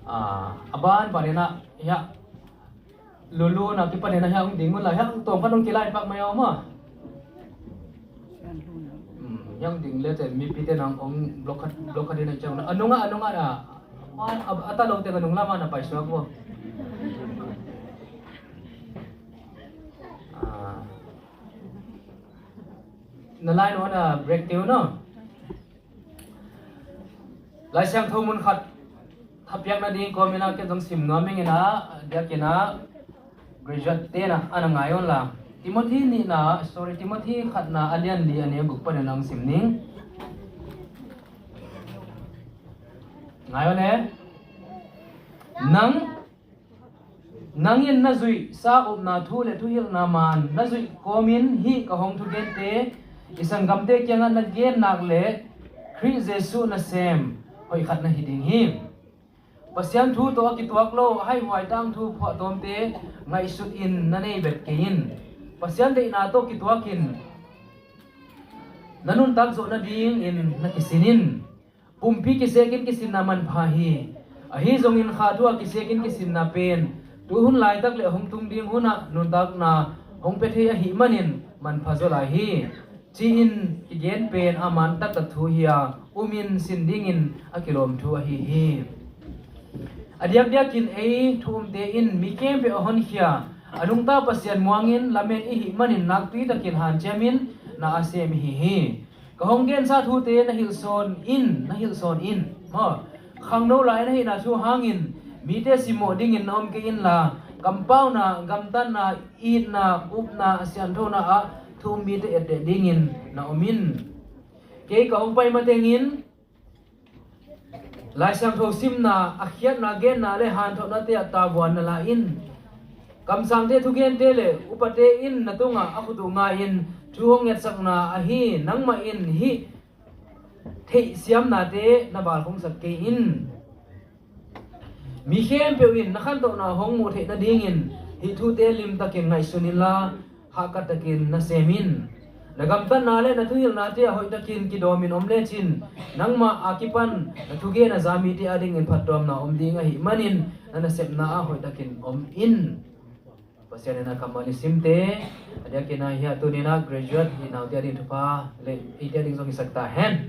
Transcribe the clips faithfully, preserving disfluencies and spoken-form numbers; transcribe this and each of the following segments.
A, a ban panin ah hiah Lulu na kipanin ah hiah hong ding un la, hiah hong tawm khat hong kilai pak mai a om a. Hiah hong ding le te mipite nang hong block khat, block khat in a ciang na a nungah, a nungah na a, a, a ta lo te ka nung lamah na paisuak uh. A, na lai nuan a break teu no. Lai Siangtho mun khat thapiakna ding kawmin ah ken zong sim nuam ing in ah, diakin ah graduate te na a na ngai un la. Timothy nihna, sorry, Timothy khatna a lian li a neu guk panin ah hong sim ning. Ngai un e. Nang Nang in na zuihsa upna thu le thuhilhna man na zuih kawmin hih ka hong thugente i sanggamte kiangah na gen nak le Khrih Jesuh nasem hoih khat na hi ding hi. Pasian thu tawh a kituak lo a haihuai tangthu phuahtawmte ngaihsut in na nei bet kei in. Pasian deihna tawh kituakin na nuntak zawh nadingin na kisin in. Pumpi kisekin kisinna manpha hi. Ahi zongin kha thu a kisekin kisinna pen tuhun laitak le hong tung ding hunah nuntakna hong pia thei ahih manin manpha zaw lai hi, ci-in kigen pen a man taktak thu hi a, umin sin dingin a kilawm thu ahi hi. A diakdiakin ei thu umte in mi khempeuh a honkhia a nungta Pasian muangin lamet i hih manin nakpi takin hanciamin na a sem ihi hi. Ka hong gensa thute na hilhsawn in, na hilhsawn in. Maw, khangno lai na hihna thu hangin mite simmawh dingin na om kei inla, kampauna, gamtatna, itna, upna, sianthona ah thu um mite etteh dingin na om in. Kei ka hong pai matengin Lai Siangtho simna, a khiatna, genna le hanthawhnate ah tavuan na la in. Kamsangte thugente le upate in na tungah a khut uh nga-in thu hong ngetsakna ahi nangmah in hih theihsiamnate na valkhongsak kei in. Mi khempeuh in na khantohna hong muh theih nadingin hih thute limtakin ngaihsun inla, hahkat takin na sem in. Na gamtatna le na thuhilhnate ah hoihtakin kidawmin om lecin, nangmah a kipan na thugen a za mite adingin phattuamna om ding ahih manin na nasepna ah hoihtakin om in. Pasian in a kammal i simte a diakin ah hiah tuni-in ah graduate hih naute ading thupha le eite ading zong hisak ta hen.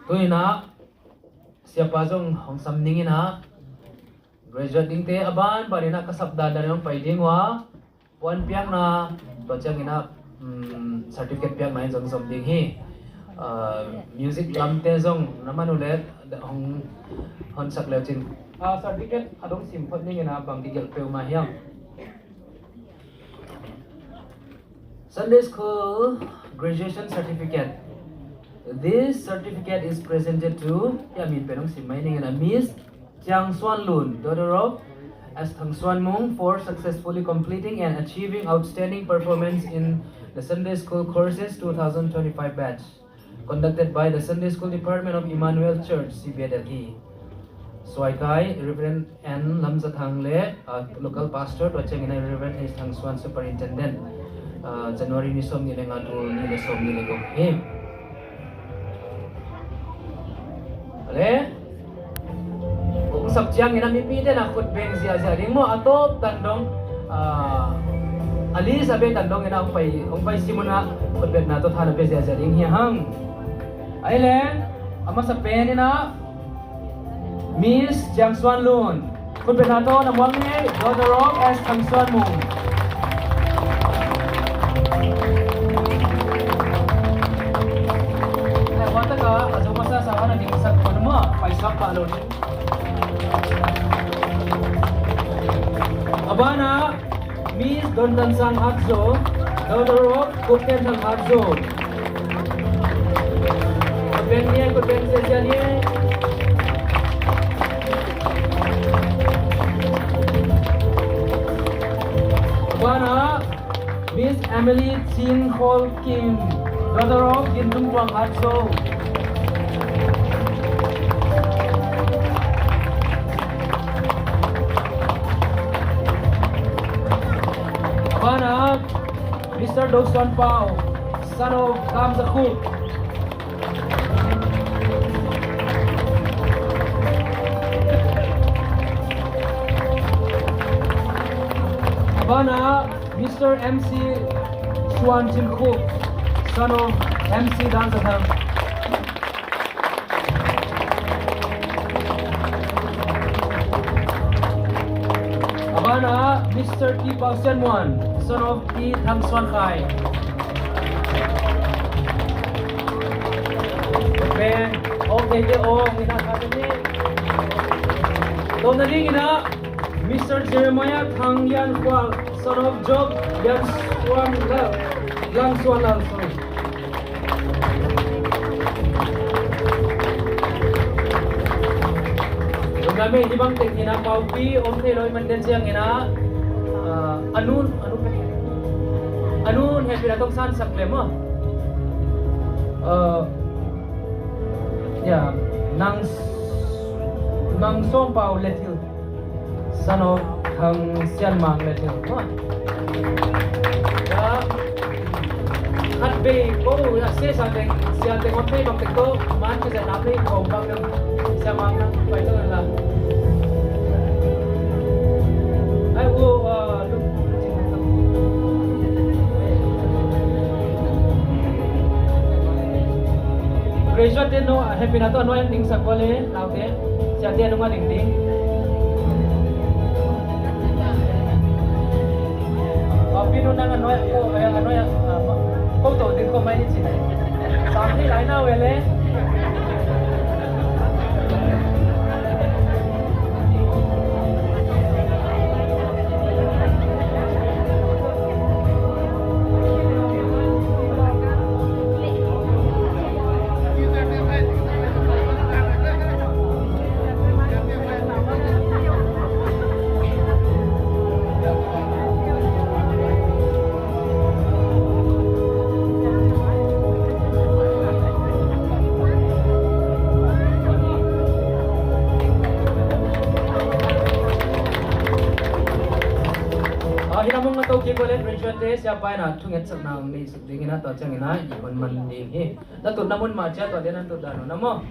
Tuni-in ah siapa zong hong sam ning in ah, graduate dingte a banbanin ah ka sap dandan in hong pai ding uh a, puan piakna, tua ciangin ah, um, certificate piakna in zong zom ding hi. Ah, music lamte zong na man uh leh hong honsak lecin, ah, certificate a dong sim phot ning in ah, bang kigelh peuhmah hiam. Sunday School Graduation Certificate. This certificate is presented to, hiah min pen hong sim mai ning in ah, Miss Ciang Suan Lun, daughter of S Thang Suan Mung, for successfully completing and achieving outstanding performance in the Sunday School Courses two thousand twenty-five batch, conducted by the Sunday School Department of Emmanuel Church, C B A Delhi. Suaikai, Reverend N Lam Za Thang le, uh, local pastor, tua ciangin ah Reverend H Thang Suan, Superintendent, uh, January ni sawmnih le nga, tul nih le sawmnih le guk hi. Ale, hong sap ciangin ah mipite na khutbeng ziahziah ding maw, a tawp tan dong, ah, a list a bei tan dongin ah hong pai, hong pai sim un ah khutbetna tawh tha na pia ziahziah ding hi hang. Ahih leh a masa pen in ah Miss Ciang Suan Lun. Khutbetna tawh na muak ni, daughter of S Thang Suan Mung. Ai, huan taka a zo masa sa hana dingsak ko na ma, paisap pa lo ni. A bana Miss Don Tan Sang Hat Zo, daughter of Kup Ten Thang Hat Zo. Khutbeng ni, khutbeng ziahziah ni. A bana Miss Emily Chin Khol Kim, daughter of Gin Tung Tuang Hat Zo. A bana Mister Do Suan Pau, son of Kam Za Khuk. A banah Mister M C Suan Cin Khup, son of M C Dan Za Thang. A banah Mister T Pau Sian Muan, son of T Thang Suan Khai. Pen, okay, te ong ina kha te ni. Tawmna ding ina, Mister Jeremiah Thang Yan Khual, son of Job Yan Suan Lal, Lang Suan Lal, sorry. Lungdam ei, hih bang teng hi na, Paupi om thei lo i man den ciang hi na, ah, a nun, a nun, a nun hehpihna tawh sang sak leh maw. Ah, ya, Nang, Nang Sawm Pau Lethil, son of Thang Sian Mang Lethil maw. Ya. Khat vei ko a sia sa teng, sia teng on thei bang teng ko, man ka zai lam lei ko bang dang, sia mang nang pai to la. Ai u, ah, lu. Graduate te no, hehpihna tawh a nuai an ding sak ko le, lau te. Sia te a nung a ding ding. Aw, pi nu nang a nuai, ko, eh, a nuai, ah, ma, ko to ding ko mai ni ci nai. Sang ni lai na we le. Ah, hi lam hong na to kik uh leh, graduate te, siapa in ah thungetsakna hong nei suk ding in ah, tua ciangin ah i hong man ding hi. Na tutna mun mah ciang tua ding na tut dan uh na maw.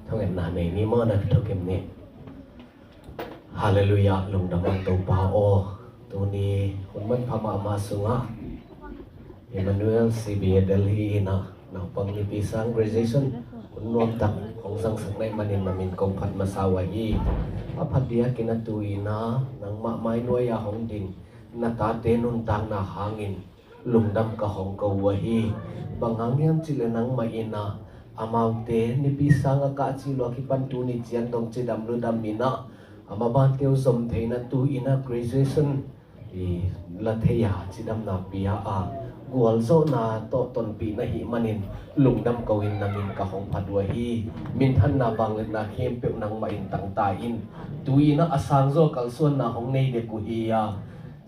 Thungetna nei ni maw, na thukim ni. Halleluiah, lungdam hang Topa aw. Tuni hun manpha mahmah sungah Emmanuel C B A Delhi in ah naupang nipi sang graduation hun nuamtak hong zangsak na hih manin na min kong phat masa uh ahi. A phat diakin a tu-in ah nangmah mainuai-a hong ding na tate nuntakna hangin lungdam ka hong ko uh ahi. Bang hang hiam cih leh nangmah in ah amaute nipi sang a kah cih lua kipan tuni ciang dong cidam ludam in ah a mabante uh zom thei in ah tu-in ah graduation i la thei a cidamna pia a gualzawhna tawh tonpih na hih manin lungdam ko-in na min ka hong phat uh ahi. Minthanna vangliatna khempeuh nangmah in tangta in tu-in ah a sangzaw kalsuanna hong nei dek uh hi a,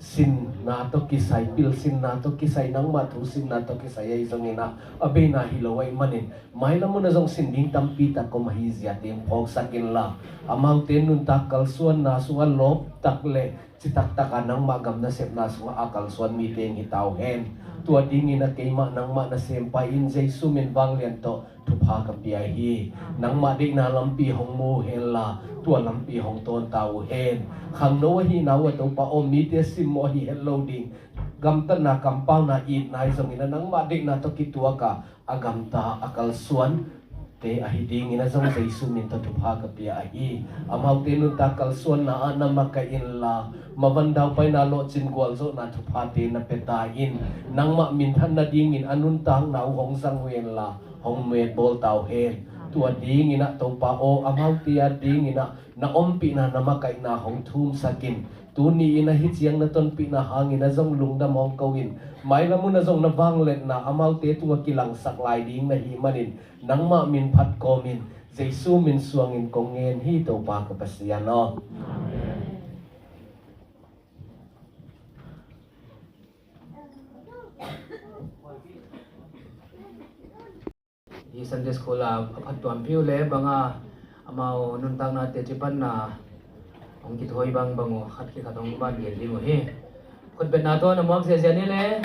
sinna tawh kisai, pilsinna tawh kisai, nangmah thu sinna tawh kisai ahi zongin ah a beina hi lo ahih manin mailam hun ah zong sin ding tampi tak om ahi zia teng phawksak inla, amaute nuntak kalsuanna sungah lawptak le citaktak a nangmah gam nasepna sungah a kalsuan mi teng hi ta uh hen. Tua dingin ah keimah nangmah nasempa in Jesu min vanglian tawh thupha ka pia hi. Nangmah deihna lampi hong mu uh henla tua lampi hong tawnta uh hen. Khangno ahihna uh a Topa aw, mite simmawh ahi het lo ding gamtatna, kampauna, itna ahi zongin ah nangmah deihna tawh kituak a a gamta a kalsuante ahi dingin ah zong Jesu min tawh thupha ka pia ahi. Amaute nuntak kalsuanna ah na makaih inla, mavan daupaina, lawhcin gualzawhna thuphate na pia ta in. Nangmah minthan nadingin a nuntakna uh hong zang uh henla hong metbawl ta uh hen. Tua dingin ah Topa aw, amaute a dingin ah na ompihna, na makaihna hong thumsak in. Tuni in ah hih ciang na tonpihna hangin ah zong lungdam hong ko in, mailam hun ah zong na vangliatna amaute tungah kilangsak lai ding na hih manin nangmah min phat kawmin Jesu min suangin kong ngen hi, Topa ka Pasian aw. Hih Sunday School a a phattuam phiu le banga amau nuntakna teci panna hong kithuai bangbang uh khat khit khat hong ban gen ding uh hi. Khutbetna tawh na muak ziazia ni le.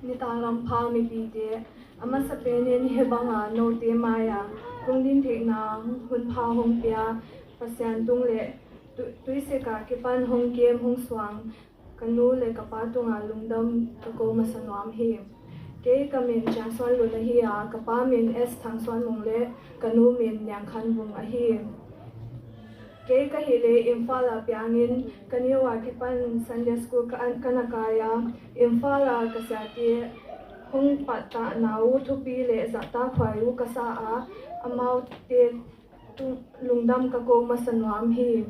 Nitak lam pha mipite, a masa penin hih banga note mai-a kong din theihna hun pha hong pia Pasian tung le tu-, tuisik a kipan hong kem hong suang ka nu le ka pa tungah lungdam ka ko masa nuam hi. Kei ka min Ciang Suan Lun ahi a, ka pa min S Thang Suan Mung le ka nu min Niang Khan Vung ahi. Kei ka hih leh Imphal ah piangin ka neu a kipan Sunday school ka, ka na kai a, Imphal ah ka siate hong pattahna uh thupi le zahtakhuai uh ka sa a, amaute tung lungdam ka ko masa nuam hi.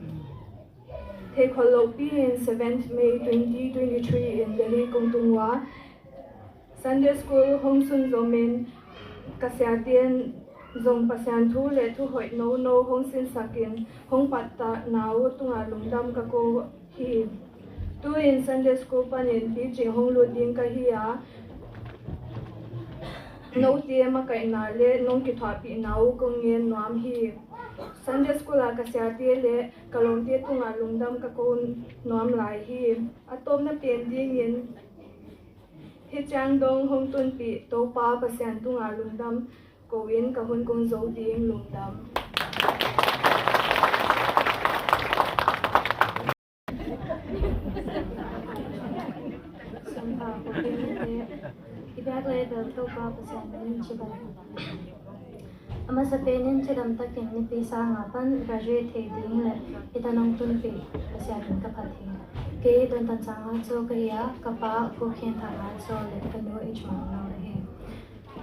Theikhol lohpi in seventh May twenty twenty-three in Delhi kong tung uh a, Sunday school hong sunzomin ka siate in zong Pasian thu le thuhoih nono hong sinsakin hong pattahna uh tungah lungdam ka ko hi. Tu-in Sunday school panin picing hong lut ding ka hi a, note makaihna le nong kithuahpihna uh kong ngen nuam hi. Sunday school ah ka siate le ka lawmte tungah lungdam ka ko nuam lai hi. A tawpna pen dingin hih ciang dong hong tunpih Topa Pasian tungah lungdam ko-in ka hun kong zo ding. Lungdam. Sunpha ko kemte, i biak le bel Topa Pasian min in ci bang. A masa penin cidam takin Nipi sang a pan graduate thei ding le hih tan hong tunpih Pasian in ka phat hi. Kei Don Tan Sang Hat Zaw ka hi a, ka pa Pu Khian Thang Hat Zaw le ka nu H Mang Nau ahi.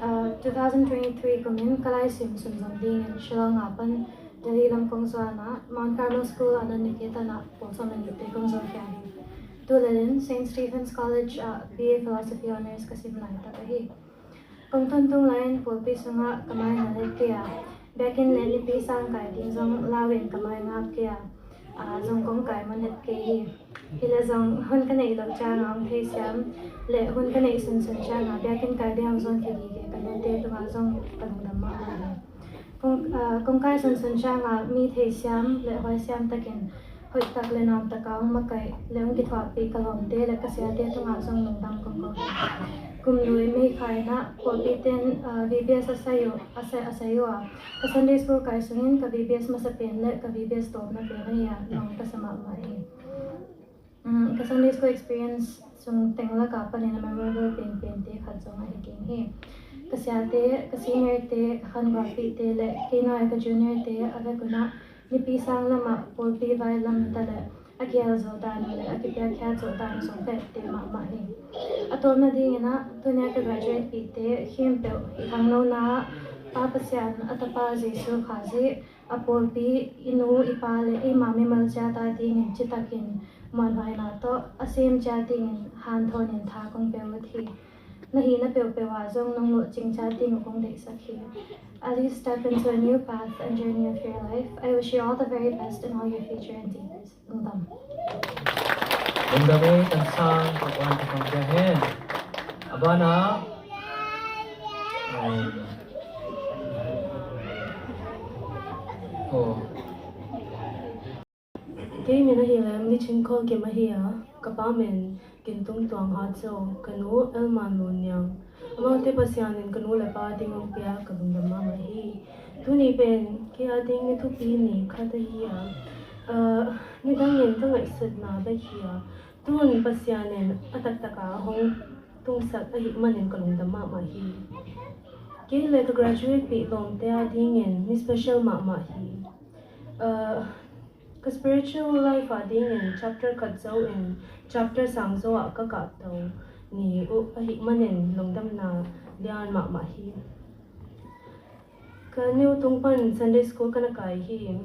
Uh, two thousand twenty-three kumin ka laisiam sunzom dingin Shillong a pan Delhi lam kong zuan a, Mount Carmel School a nan ni kei tan ah pawl sawm le nih te kong zo khia hi. Tu lelin Saint Stephen's College ah B A Philosophy Honours ka sim laitak ahi. Kong tun tung lai-in pawlpi sungah ka mai na let kei a, biakinn le Nipi sang kai ding zong lau in ka mai ngap kei a, a, zong kong kai man het kei hi. Hi le zong hun ka neih loh ciang a hong theisiam le hun ka neih sunsun ciang a biakinn kai ding hong zon kei gige ka nute tungah zong ka lungdam mahmah hi. Kong, a, kong kai sunsun ciang a mi theisiam le huaisiam takin hoih tak le nuam tak a hong makaih le hong kithuahpih ka lawmte le ka siate tungah zong lungdam kong ko hi. Kum lui May kha in ah pawlpite in, a, V B S a sai uh, a sai, a sai uh a, ka Sunday school kai sungin ka V B S masa pen le ka V B S tawpna pen ahi a, nuam ka sa mahmah hi. Um, ka Sunday school experience sung teng lakah panin a memorable penpente khat zong ahi ding hi. Ka siate, ka seniorte, ka khanguahpihte le kei nai ka juniorte a vek un ah Nipi sang lamah pawlpi vai lam ta le a gial zawh dan le a kipiakkhiat zawh dan zong vekte mahmah hi. A tawpna dingin ah tuni a ka graduate pihte khempeuh i khangno na ah Pa Pasian, a Tapa Jesu Khazih, a pawlpi, i nu i pa le eima mimal ciat a dingin citakin muanhuaina tawh a sem ciat dingin hanthawnin tha kong pia ut hi. Na hihna peuhpeuh ah zong nong luahcing ciat ding uh kong deihsak hi. As you step into a new path and journey of your life, I wish you all the very best in all your future endeavors. Lungdam. Lungdam ei, Tan Sang, ka kuan ka thong cia hen. A banah, um, oh. Kei min ahi lem Ni Chin Khol Kim ahi a, ka pa min Kin Tung Tuang Hat Zo, ka nu Elma Nu Niang. Amaute Pasian in ka nu le pa ding hong pia, ka lungdam mahmah hi. Tuni pen kei a ding ni thupi ni khat ahi a, ah, nidangin ka ngaihsutna bek hi a, tun Pasian in a taktak a hong tungsak ahih manin ka lungdam mahmah hi. Kei le ka graduate pih lawmte a dingin ni special mahmah hi. Ah, ka spiritual life a dingin chapter khat zo in chapter sang zo ah ka kahto ni uh ahih manin lungdamna lian mahmah hi. Ka neu tung pan Sunday school ka na kai hi.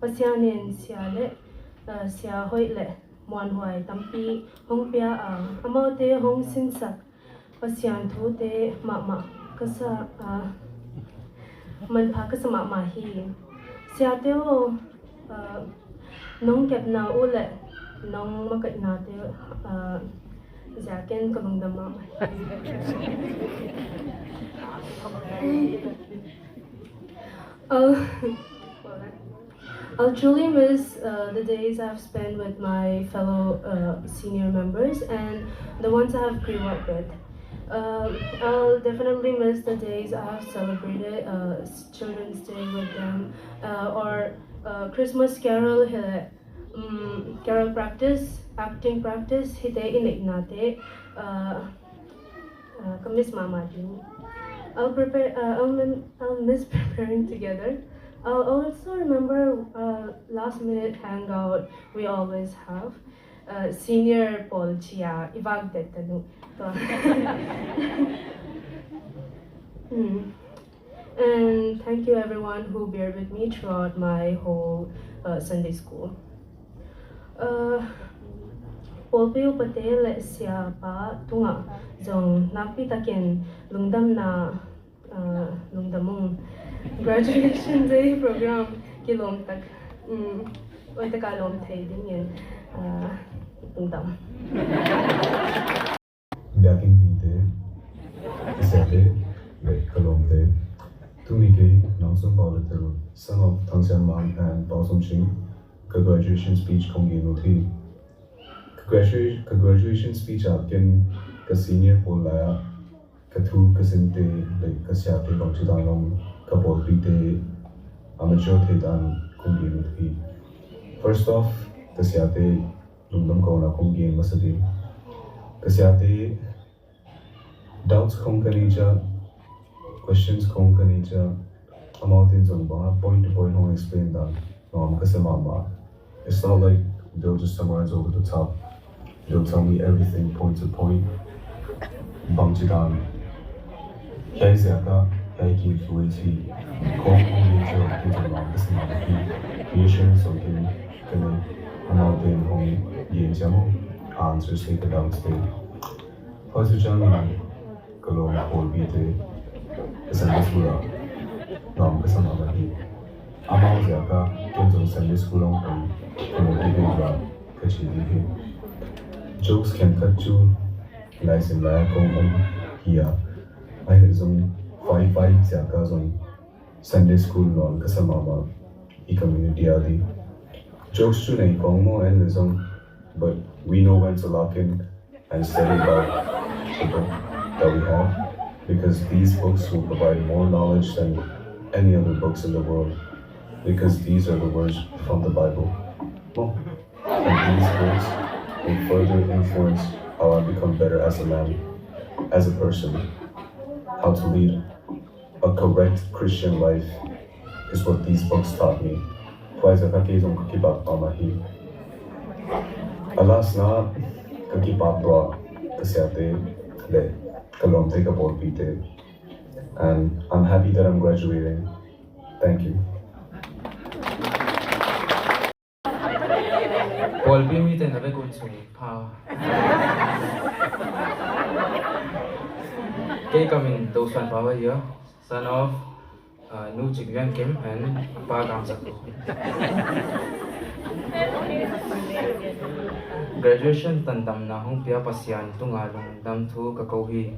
Pasian in sia le, ah, sia hoih le muanhuai tampi hong pia a, amaute hong sinsak Pasian thute mahmah ka sa, ah, manpha ka sa mahmah hi. Siate aw, ah, nong kepna uh le nong makaihnate, ah, Ziakin ka lungdam mahmah. I'll, I'll truly miss uh, the days I've spent with my fellow uh, senior members and the ones I have grew up with. Uh, I'll definitely miss the days I've celebrated uh, s- Children's Day with them uh, or uh, Christmas Carol hi leh um, carol practice, acting practice hite i neihnate uh, uh, ka miss mahmah ding. I'll prepare. Uh, I'll, mem- I'll miss preparing together. I'll also remember uh, last minute hangout we always have. Uh, senior pawl ci-a i vak det ta uh. Hmm. And thank you everyone who bear with me throughout my whole uh, Sunday school. Uh, pawlpi upate le siapa tungah zong nakpi takin lungdamna uh, lungdam ung. Graduation Day program kilawm tak um, oi taka lawm thei dingin uh, lungdam. Biakinn mite, ka siate le ka lawmte, tuni kei Nang Sum Pau Letterun, son of Thang Siam Mang and Pau Sum Ching, ka graduation speech kong gen uh hi. Ka, gradua- ka graduation speech ah ken ka senior pawl lai-ah ka thu ka sinte le ka siate bangci dan om, ka pawlpite a mature thei dan kong gen uh hi. First off, ka siate lungdam kohna kong gen masa ding. Ka siate doubts khong ka nei ciang, questions khong ka nei ciang, amaute in zong bang a point to point hong explain dan nuam ka sa mahmah. It's not like they'll just summarize over the top. They'll tell me everything point to point. Bangci dan hiai ziak a hiai ki influence hi. Khong kong gen ciang ken zong nuam ka sa mahmah hi. Reassurance zong ken ka nei. Amaute in hong gen ciang maw, answers te, ka doubts te. Huai ciangin ka lawm pawlpite, ka Sunday school ah nuam ka sa mahmah hi. Amau ziak a ken zong Sunday school hong pai ka motivate uh a ka ci ding hi. Jokes khenkhat cu laisin lai ah kong om hi a, ahi zong five five ziak a zong Sunday school nuam ka sa mahmah i community a ding. Jokes cu nei khong maw en le zong, but we know when to lock in and study about the book that we have, because these books will provide more knowledge than any other books in the world, because these are the words from the Bible. Maw? And these books will further influence how I become better as a man, as a person, how to lead a correct Christian life is what these books taught me. Huai ziak a kei zong ka kipak mahmah hi. A last na, ka kipak tua ka siate le ka lawmte, ka pawlpite. And I'm happy that I'm graduating. Thank you. Pawlpi mite na vek un sung pha. Kei ka min To Suan Pau ahi a, son of uh, Nu Cik Lian Kim and Pa Gam Sak Ko. Graduation tandamna hong pia Pasian tunga lungdam thu ka ko hi.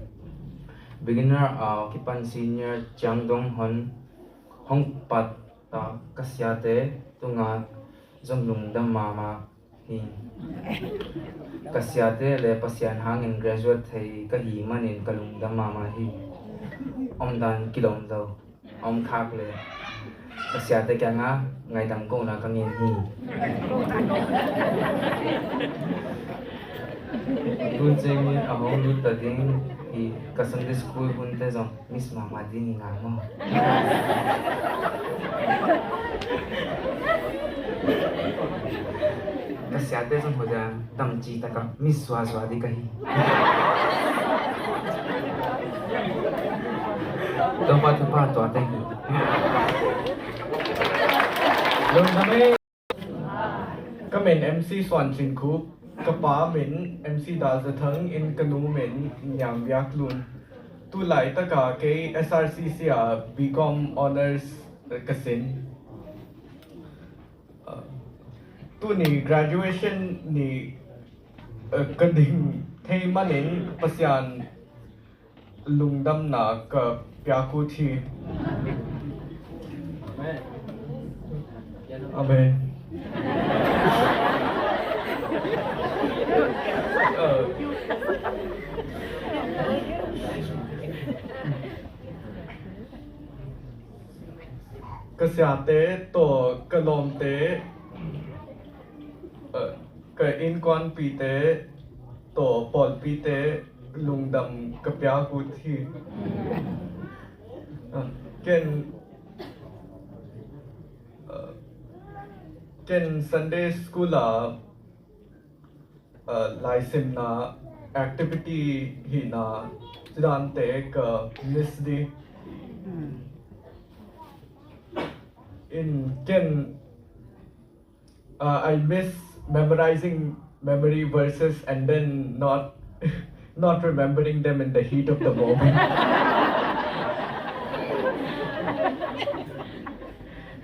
Beginner a kipan senior ciang dong hon hong pat ta ka siate tunga zong lungdam mahmah hi. Ka siate le Pasian hangin graduate thei ka hi manin ka lungdam mahmah hi. Omdan kilawm lo, om khak le ka siate kianga ngaidam kohna ka ngen hi. Tun ciangin a hong lut ta ding hi. Ka Sunday school hunte zong miss mahmah ding hi ngal maw? Ka siate zong hoih a damci taka miss zuazua ding ka hi. Topa thupha tuate hi. Lungdam e. Ka min M C Suan Cin Khup, ka pa min M C Dal Za Thang in ka nu min Niam Biak Lun. Tulaitaka kei S R C C a B Com Honours ka sin. Uh, tuni graduation ni, uh, ka ding thei manin Pasian lungdamna ka piak ut hi. Amen. Ka siate tawh ka lawmte, eh, ka innkuanpihte tawh pawlpite lungdam ka piak ut hi. Eh, ken, eh, ken Sunday school ah, uh, laisimna activity hihna cidante ka miss dih. In ken, uh, I miss memorizing memory verses and then not not remembering them in the heat of the moment.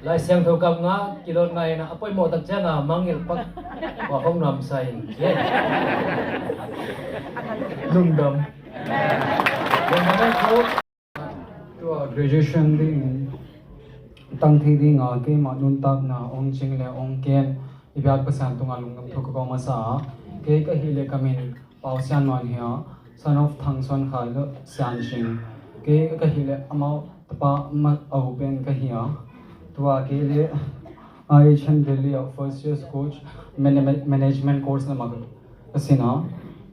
Lai Siangtho kam nga kilot ngai na a poimawh tak cianga mangngilh pak. Wa hong nuam sa in. Lungdam. Lungdam. Tua graduation ding tang thei dinga keima nuntakna ong cing le ong kem i biak Pasian tunga lungdam thu ka ko masa a. Kei ka hi le ka min Pau Sian Nuan hi a, son of Thang Suan Khai le Sian Cing. Kei ka hi le amau tapa ma au pen ka hi a. Tua kei le I H M Delhi a first year course, management course na mak ka sin a.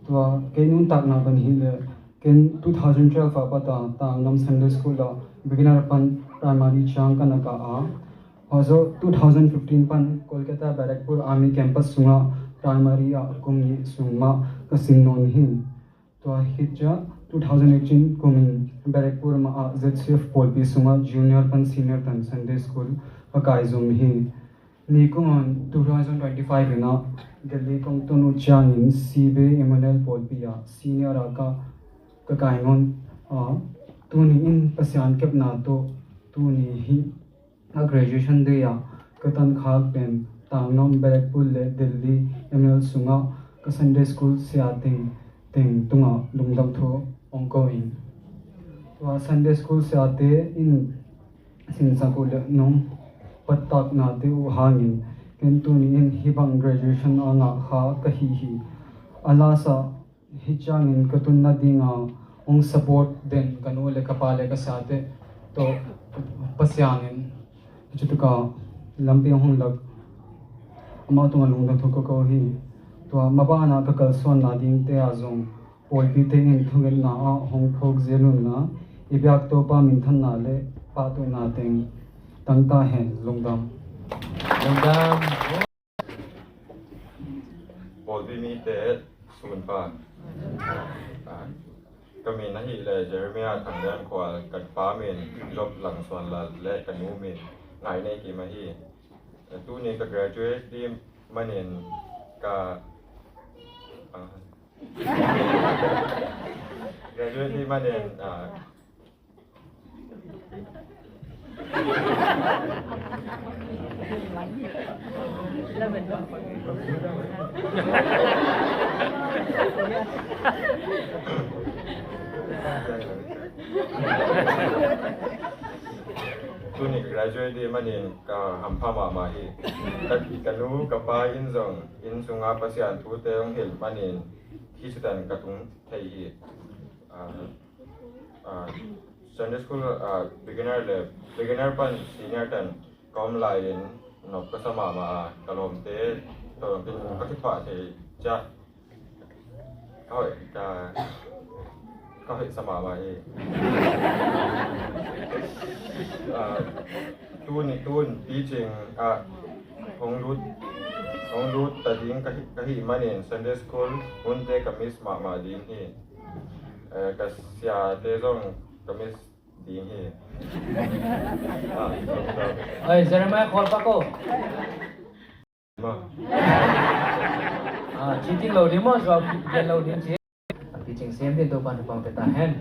Tua kei nuntakna kan hi le ken two thousand twelve a pata Tangnom Sunday School a beginner pan primary ciang ka na ka a. Hazo two thousand fifteen pan Kolkata Barakpur Army Campus sunga primary a kum nih sung mah ka sin nawn hi. Tua hi cia two thousand eighteen kumin Barakpur mah a Z C F pawlpi sunga junior pan senior tan Sunday School ka kai zom hi. Ni kuman two thousand twenty-five ina Delhi kong tun uh ciangin C B Emmanuel pawlpi a senior a ka ka kai nawn a, tuni in Pasian kepna tawh tuni hi a graduation day a ka tankhak pen Tangnom, Barakpur le Delhi M L sunga ka Sunday School sia teng teng tunga lungdam thu ong ko in. Tua Sunday School siate in sinsak uh le nong pattaknate uh hangin ken tuni in hibang graduation a ngah kha ka hi hi. A lasa hi ciangin ka tun nadinga ong support den ka nu le ka pa le ka siate tawh Pasian in cutuka lampi hong lak amau tunga lungdam thu ka ko hi. Tua mabana ka kalsuan nadingte a zong pawlpite in thungetna a hong phawk zel unla i biak Topa minthanna le pahtuhna teng tangta hen. Lungdam. Lungdam. Pawlpi mite sunpa. Ka min ahih le Jeremiah Thang Lian Khual, ka pa min Job Lang Suan Lal le ka nu min Ngai Nei Kim ahi. Tuni ka graduate ding manin ka graduate ding manin tuni graduate ding manin ka hampha mahmah hi. Ka, ka nu ka pa in zong inn sunga Pasian thute hong hilh manin hi sutan ka tung thei hi. Sunday school beginner le beginner pan senior tan ka om lai-in nop ka sa mahmah a, ka lawmte tawh ka kithuah thei cia. Ka hoih ka ka hoih sa mahmah hi. Tuni tun teaching ah hong lut hong lut ta ding ka hih manin Sunday school hunte ka miss mahmah ding hi. Ka siate zong ka miss ding hi. Oi, Jeremiah Khual pa ko. Cheating lo ding maw, zuau gen lo ding ci. Teaching sem ding Topan thupha pia ta hen.